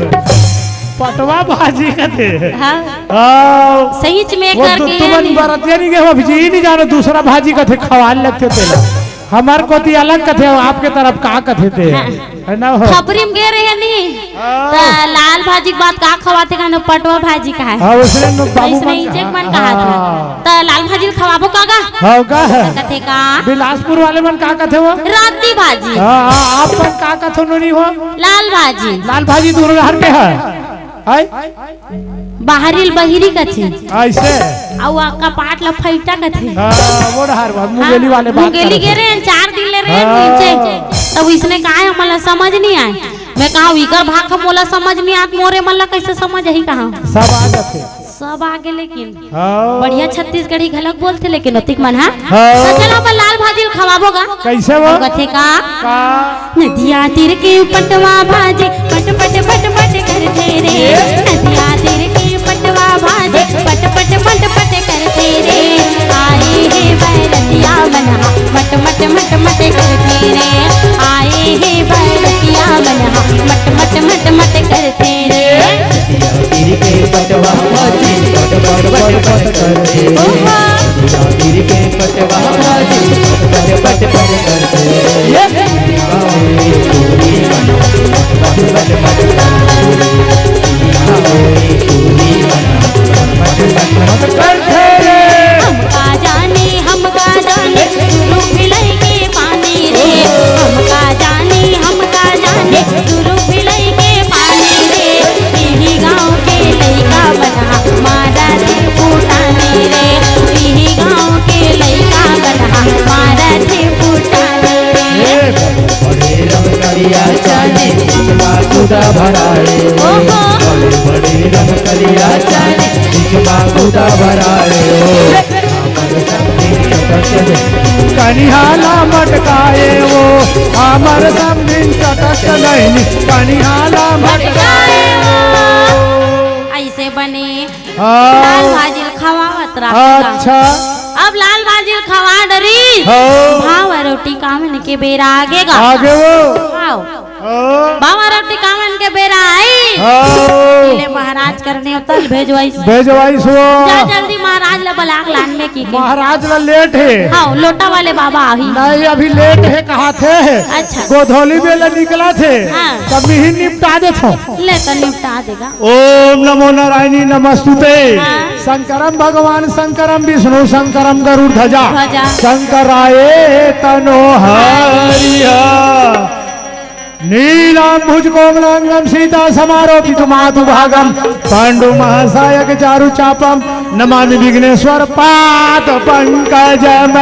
पटवा भाजी कथे। हाँ। हाँ। सहीच में वो करके तु-, तुमन नहीं। बरतिया नहीं गए हो, अभी जी नहीं जानो, दूसरा भाजी कथे, खवाल लगथे ते। हमर कोती अलग कथे, आपके तरफ का कथे ते? हाँ। है ना हो? खपरी में गे रहे नहीं। हाँ। त लाल भाजी के बात का खवाथे का न पटवा भाजी का है। हाँ, वइसने बाबू वइसने मन, इंचे के मन कहा था। हाँ। त लाल भाजी ल खवाबो का गा? हाँ, का है? त कथे का? बिलासपुर वाले मन का कथे वो? राती भाजी। हाँ, हाँ, आप मन का कथो नोनी हो? लाल भाजी। लाल भाजी दूर हर के है। है? बाहरी ल बहिरी कथे। अइसे? अउ आ कपाट ल फैटा कथे। हाँ, वो डहर बा, मुंगेली हाँ, वाले बात मुंगेली करत गे हे। रहे हैं, चार दिन ले रहे हैं हाँ। नीचे। तब इसने कहा है, हमला समझ नहीं आए। मैं कहा, "इकर भाखा मोला समझ नहीं आत, मोरे मन ला कइसे समझ आही?" कहा। सब आ जाथे। सब आगे लेकिन हाँ। बढ़िया छत्तीसगढ़ी घलक बोलथे, लेकिन ओतिक मन हा। हाँ। त चलो, अपन लाल भाजी ल खवाबो गा। कइसे वो? कथे का? का? नदिया तीर के पटवा भाजी पट पट पट पट करथे रे। नदिया तीर के पटवा भाजी पट पट पट पट करथे रे। आए हे बरतिया मन हा मट मट मट मट करथे रे। आए हे बरतिया मन हा मट मट मट मट करथे रे। नदिया तीर के पटवा भाजी पट पट पट पट करथे रे। नदिया तीर के पटवा भाजी पट पट पट पट करथे रे। हमका जाने, हमका जाने, गुरु भिलाई के पानी रे। हमका जाने, हमका जाने, गुरु भिलाई के पानी रे। इही गाँव के लइका मन हा मारथे फुटानी रे। इही गाँव के लइका मन हा मारथे फुटानी रे। बड़े रंग करिया चांदी, बीच मा गुदा भराए। ओहो। बड़े बड़े रंग करिया चांदी, बीच मा गुदा भराए। कनिहा ला मटकाए वो, हमर समधिन चटक नहीं, कनिहा ला मटकाए वो। अइसे बने हाँ। लाल भाजी ल खवावत रहा। अच्छा। अब लाल भाजी ल खवा डरी। हाँ। भाव रोटी कामन के बेरा आगे गा। आगे वो। आओ। हाँ। भाव रोटी कामन के बेरा आई। हाँ। ले महाराज करने उतल भेजवाइस। भेजवाइस वो। जा जल्दी महाराज ला बलाक लान में की के। महाराज ला लेट हे। हाँ, लोटा वाले बाबा आही। नहीं, अभी लेट हे, कहा थे। अच्छा। गोधौली में ले निकला थे। हाँ। तब ही निपटा देथो। ले तो निपटा देगा। ओम नमो नारायणी नमस्तुते। हाँ। शंकरम भगवान शंकरम विष्णु शंकरम गरुड़ ध्वजा। ध्वजा। शंकराय तनो हरिया। नीलांबुज कोमलांगम सीता समारोपित मातु भागम। पांडु महासायक चारु चापम। नमामि विघ्नेश्वर पाद पंकजम।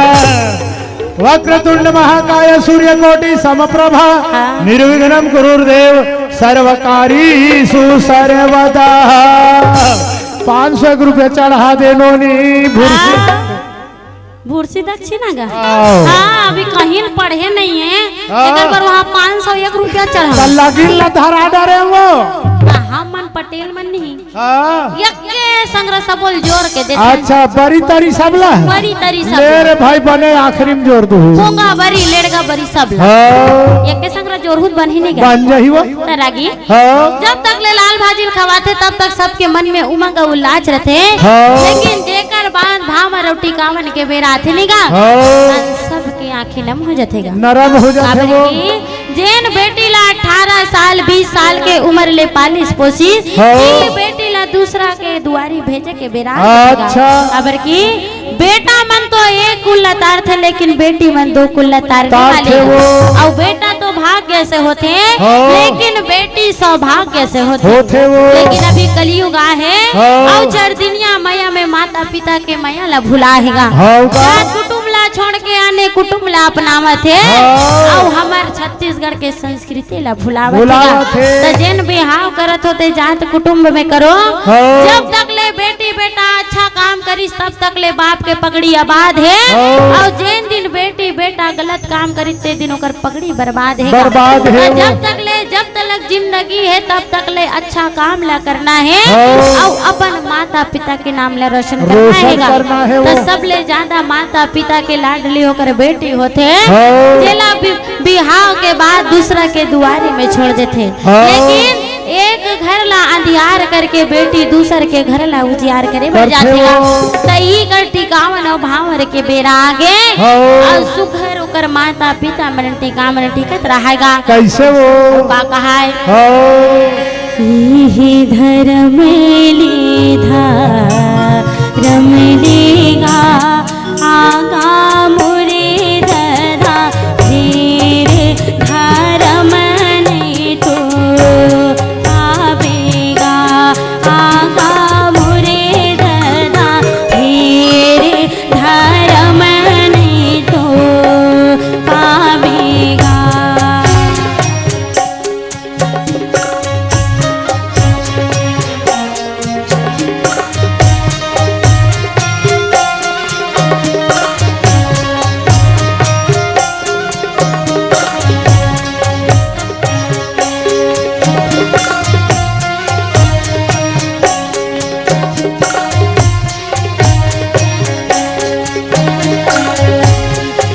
वक्रतुंड महाकाय सूर्यकोटि समप्रभा। हाँ। निर्विघ्नं कुरुर्देव सर्वकारीषु सर्वदा। पाँच सौ एक रुपया चढ़ा दे नोनी भुर्सी। हाँ। भुर्सी दक्षिणा गा। आओ। हाँ, अभी कहीं पढ़े नहीं है। हाँ। एकर बर वहाँ पाँच सौ एक रुपया चढ़ा। त लगिन ला धरा डरे वो। हाँ, हम मन पटेल मन नहीं। हाँ। यक्के संग ल सबो ल जोर के देथे। अच्छा, बरी तरी सब ला? बरी तरी सब ले ला। रे भाई, बने आखिरी में जोर दू। पोंगा बरी, लेड़गा बरी सब ला। हाँ। यक्के संग ल जोर हुत बनही नहीं गा। बन जाही वो। त रागी। हाँ। जब तक ले लाल भाजी ल खवाथे, तब तक सबके मन में उमंग अउ उल्लास रथे। हाँ। लेकिन जेकर बाद भाव रोटी कामन के बेरा आथे नहीं गा, हाँ। तब सबके आँखी नम हो जाथे गा। नरम हो जाथे काबर वो। कि जेन बेटी ला अठारह साल, बीस साल के उमर ले पालिस पोसिस, हाँ। ए बेटी ला दूसरा के दुआरी भेजे के बेरा अच्छा। काबर कि बेटा मन तो एक कुल ला तारथे, लेकिन बेटी मन दो कुल ला तारने तारथे वाले। वो। अउ बेटा तो भाग्य से होथे, हाँ। लेकिन बेटी सौभाग्य से होथे। होथे वो। लेकिन अभी कलयुग आहे, हाँ। अउ चरदिनिया मया में माता पिता के मया ला भुला हे गा। हाँ, का? जात कुटुम ला छोड़ के आने कुटुम ला अपनावत हे, हाँ। अउ हमर छत्तीसगढ़ के संस्कृति ला भुलावत हे गा। भुलावत हे। त जेन बिहाव करत हो ते जात कुटुम में करो। हाँ। जब तक ले बेटी बेटा अच्छा काम करिस तब तक ले बाप के पगड़ी आबाद हे, हाँ। अउ जेन दिन बेटी बेटा गलत काम करिस ते दिन ओकर पगड़ी बर्बाद हे गा। बर्बाद हे त वो। जब तक ले, जब तलक जिंदगी हे तब तक ले अच्छा काम ला करना हे, हाँ। अउ अपन माता पिता के नाम ला रोशन करना रोशन हे गा। करना हे त वो। सबले ज्यादा माता पिता के लाडली ओकर बेटी होथे, हाँ। जेला बि-, बिहाव के बाद दूसरा के दुआरी में छोड़ देथे। हाँ। लेकिन एक घर ला अंधियार करके बेटी दूसर के घर ला उजियार करे बर करथे जाथे गा। वो। त इकर टिकावन अउ भांवर के बेरा आगे, हाँ। अउ सुघर ओकर माता पिता मन टिकावन टिकत रहे गा। कइसे वो? अउ का कहाय? हाँ। इही धरम ले धरम ले गा, आगा मोरे ददा, फेर धरम नइ तो पाबे गा, आगा मोरे ददा, फेर धरम नइ तो पाबे गा।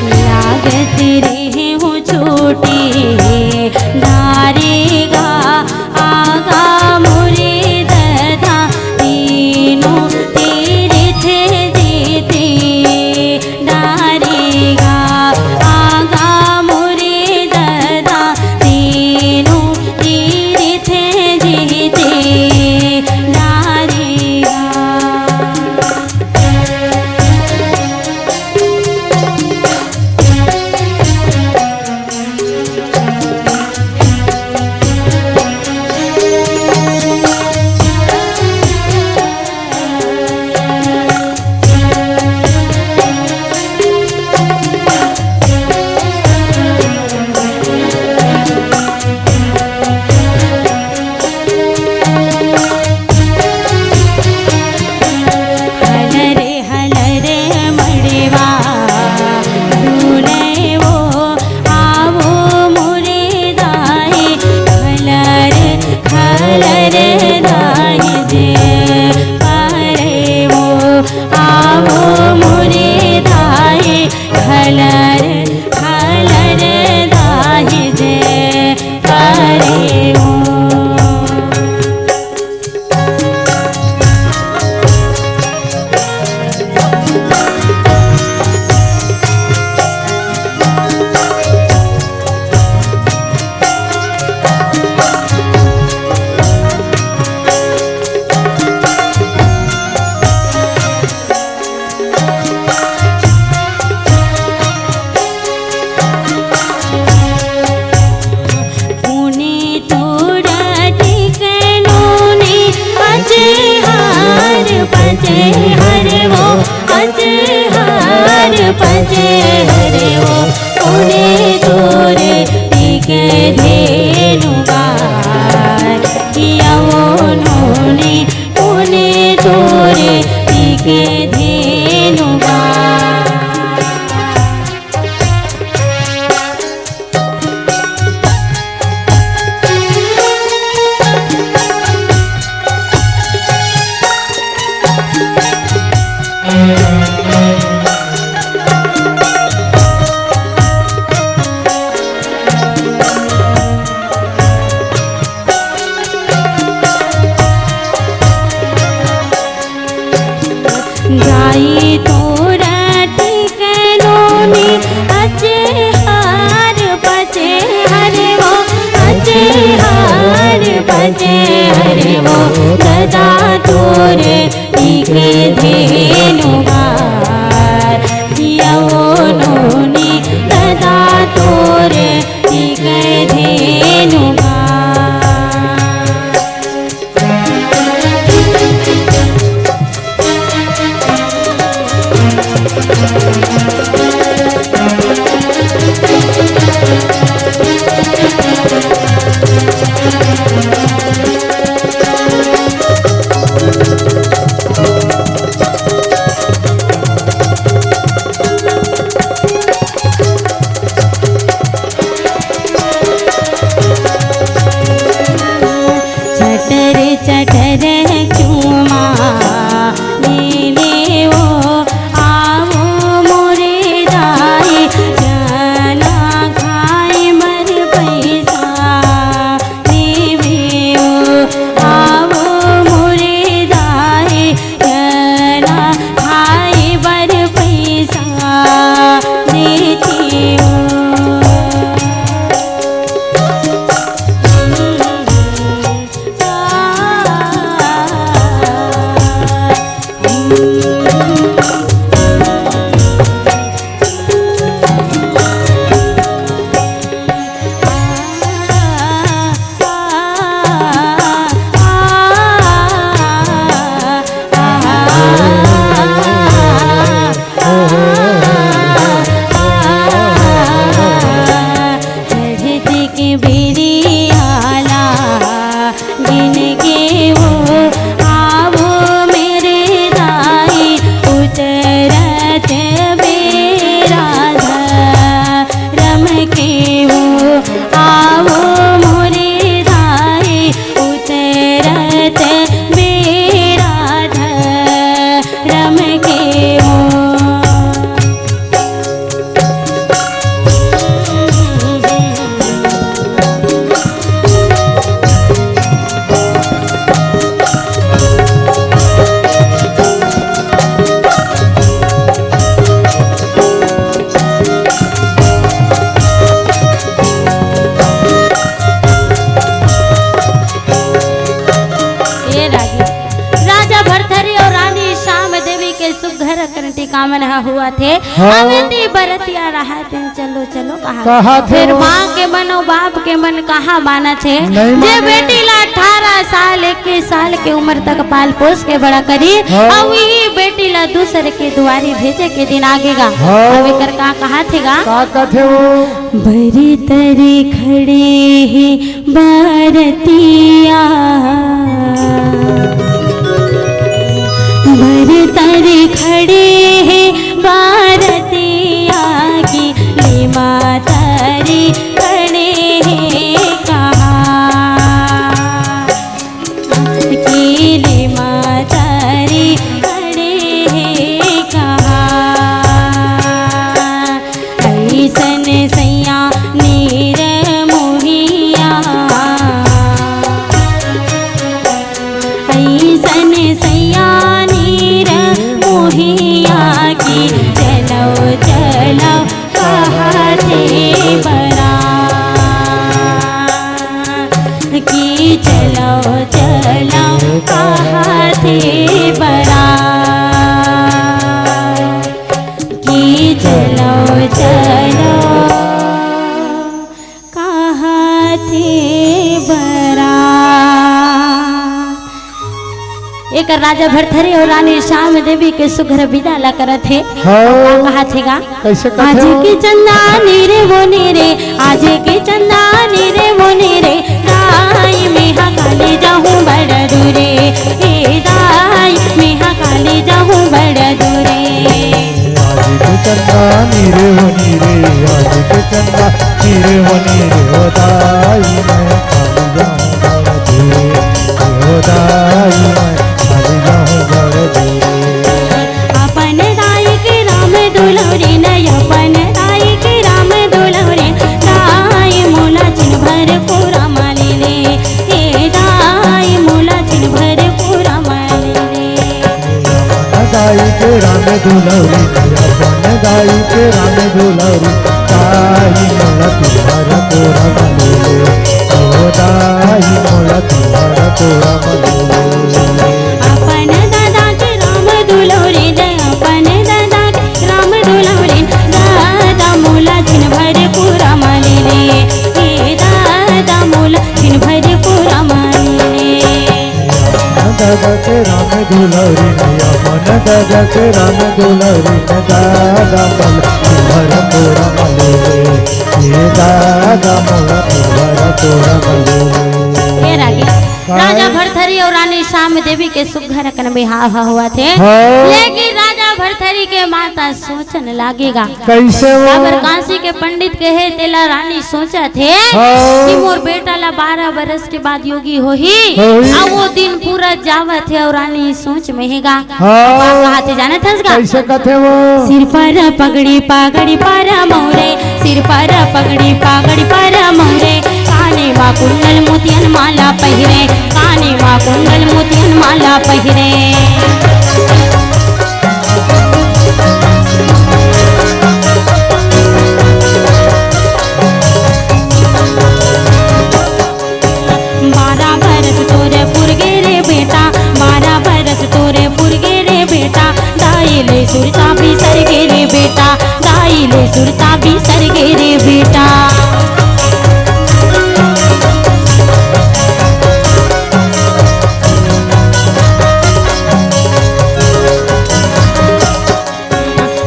लागत रेहेंव चोटी डारे गा, आगा मोरे ददा, तीनों तीरथ जेती डारे गा, आगा मोरे ददा, तीनों तीरथ जेती डारे गा। हलरे हलरे मड़वा डोले वो, आवो मोरे दाई, हलर हलर दाई जे पारे वो, आवो मोरे दाई, हलर हलर दाई जे पारे वो। पुने तोरा ठिकनो ने, अचे हार पचे हर वो, अचे हार पचे हर वो। पुने तोरे टिक धेनु गाय, किया वो नोने, पुने तोरे टिक धेनु गाय। करंटी कामन ह हुआ थे। हाँ। अब एती बरतिया रहा थे, चलो, चलो, कहा। कहा थे फेर वो? माँ के मन अउ बाप के मन कहाँ माना थे? नहीं जे माने। बेटी ला अठारह साल, इक्कीस साल के उम्र तक पाल पोस के बड़ा करी, हाँ। अउ इही बेटी ला दूसर के दुआरी भेजे के दिन आगे गा। हाँ। अब एकर का कहा थे गा? का कथे वो? बरी तरी खड़े हे बारतिया, बरी तरी खड़े हे बारतिया की, लीमा तरी खड़े हे कहाँ। की लीमा तरी खड़े हे कहाँ। अइसन सैया नीर मोहिया, अइसन सैया नीर मोहिया की, चलो, चलो, कहा थे बरा, की चलो, चलो, कहा थे बरा, की चलो, चलो, कहा थे बरा। एकर राजा भरथरी अउ रानी श्याम देवी के सुघर बिदा ला करत हे। हाँ। का कहा थे गा? कैसे आज कथे हो? के चंदा नी रे वो नी रे, आज के चंदा नी रे वो नी रे, दाई में हा काली जाहूँ बड़ दूरे, ए दाई में हा काली जाहूँ बड़ दूरे। आज के चंदा नी रे वो नी रे, आज के चंदा नी रे वो नी रे, ओ दाई में काली जाहूँ बड़ दूरे, ओ दाई में काली जाहूँ बड़ दूरे। अपन दाई के राम दुलौरी न, अपन दाई के राम दुलौरी, दाई मोला छिन भर कोरा मा ले ले, ए दाई मोला छिन भर कोरा मा ले ले। अपन दाई के राम दुलौरी न, अपन दाई के राम दुलौरी, दाई मोला छिन भर कोरा मा ले ले, ओ दाई मोला छिन भर कोरा मा ले ले। अपन दादा के राम दुलौरी दे, अपन दादा के राम दुलौरी, दादा मोला छिन भर कोरा मा ले ले, ए दादा मोला छिन भर कोरा मा ले ले। दादा के राम दुलौरी ने, अपन दादा के राम दुलौरी ने, दादा मोला छिन भर कोरा मा ले ले, ए दादा मोला छिन भर कोरा मा ले ले। ए रागी, राजा भरथरी अउ रानी श्याम देवी के सुघर अकन बिहाव ह होवत हे। हाँ। लेकिन राजा भरथरी के माता सोचन लागे गा। कैसे वो? काबर काशी के पंडित कहे तेला रानी सोचत हे हाँ। कि मोर बेटा ला बारह बरस के बाद योगी होही, होही। अउ वो दिन पूरा जावत हे अउ रानी सोच में हे गा। हाँ। का कहा थे जानत हस गा? कैसे कथे वो? सिर पर पगड़ी, पगड़ी पर मौरे, सिर पर पगड़ी, पगड़ी पर मौरे, काने मा कुंडल मोतियन माला पहिरे, काने मा कुंडल मोतियन माला पहिरे। बारह बरस तोरे पुर गे रे बेटा, बारह बरस तोरे पुर गे रे बेटा, दाई ले सुरता बिसर गे रे बेटा, दाई ले सुरता बिसर गे रे बेटा।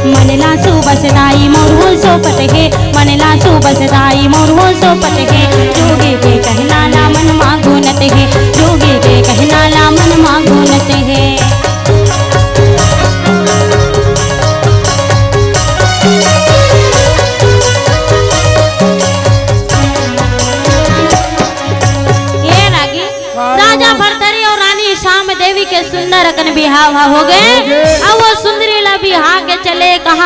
मन ला सुबस दाई मोर हो सोपत हे, मन ला सुबस दाई मोर हो सोपत हे। जोगी के कहना ला मन मा गुनत हे, जोगी के कहना ला मन मा गुनत हे। ए रागी, राजा भरथरी अउ रानी श्याम देवी के सुंदर अकन बिहाव ह हो गे। हो गे। अउ वो